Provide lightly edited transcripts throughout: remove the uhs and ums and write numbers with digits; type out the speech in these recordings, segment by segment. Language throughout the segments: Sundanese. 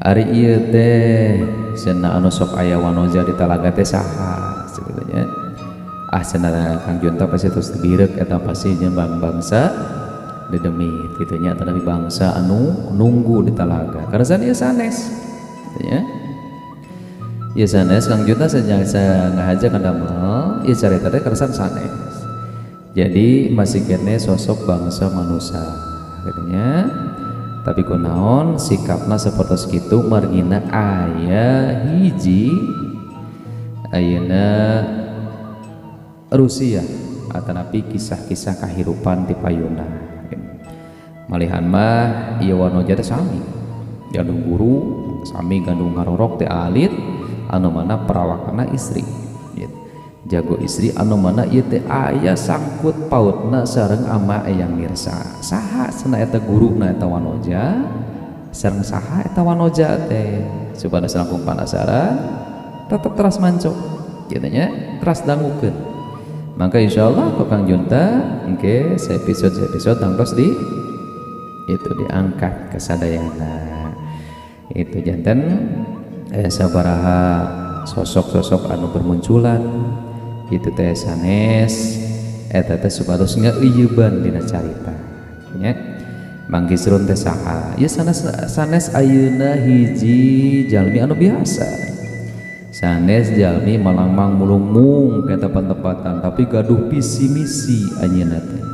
Ari ieu teh cenah anu sok aya wanoja di talaga teh saha kitu nya. Ah, cenah Kang Junta pasti terus dibirek eta pasti jeung bangsa dedemit kitu nya, tapi bangsa anu nunggu di talaga. Karasan ieu sanes kitu nya. Ieu sanes Kang Junta ngahaja kadamel ieu carita teh karasan sanes. Jadi masih kene sosok bangsa manusia kitu nya. Tapi kunaon sikapna sapertos kitu margina aya hiji ayeuna Rusia atanapi kisah-kisah kahirupan ti payuna. Malihan mah ieu wanoja teh sami gandung guru, sami gandung ngarorok teh alit anu mana perawakanna istri gitu. Jago istri anu mana ieu teh aya sangkut pautna sareng ama Eyang Mirsa. Saha cenah eta guruna eta wanoja, sareng saha eta wanoja teh? Supaya langkung penasaran tetep teras manco kitu nya, teras dangukeun. Maka insyaallah ku Kang Junta engke episode-episode tangtos di itu diangkat kesadayana. Itu janten sabaraha sosok-sosok anu bermunculan itu teh sanes eta teh supados ngaeuyeuban dina carita nya. Mang Kisrun teh saha? Ieu sanes, sanes ayeuna hiji jalmi anu biasa, sanes jalmi malangmang mulungmung ke tempat-tempatan, tapi gaduh visi misi anjeunna teh,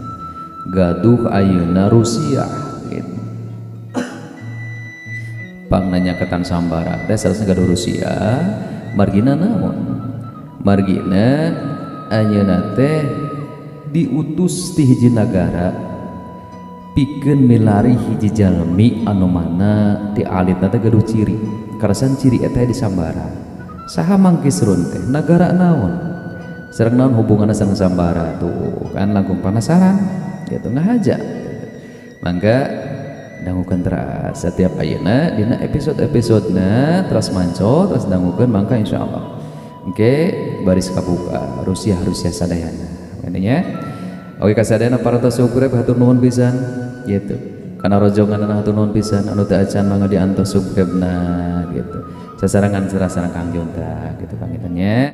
gaduh ayeuna Rusia gitu. Pang nanya ketan sambara teh sanesna gaduh Rusia margina naon? Margina anjeunna teh diutus ti hiji nagara pikeun milari hiji jalmi anu mana ti alitna teh gaduh ciri karasan ciri eta di sambara. Saha Mang Kisrun teh, nagara naon, sareng naon hubunganna sareng sambara? Tuh kan langkung penasaran gitu ngahaja. Mangga dangukeun teras setiap ayeuna dina episode-episodena, teras manco teras dangukeun, mangka insyaallah engke baris kabuka Rusia Rusia sadayana intinya. Oke, kasadayana parantos subscribe hatur nuhun pisan gitu, kana rojonganna hatur nuhun pisan, anu teu acan mangga diantos subscribe-na gitu, sasarengan sareng Kang Junta gitu panginten nya.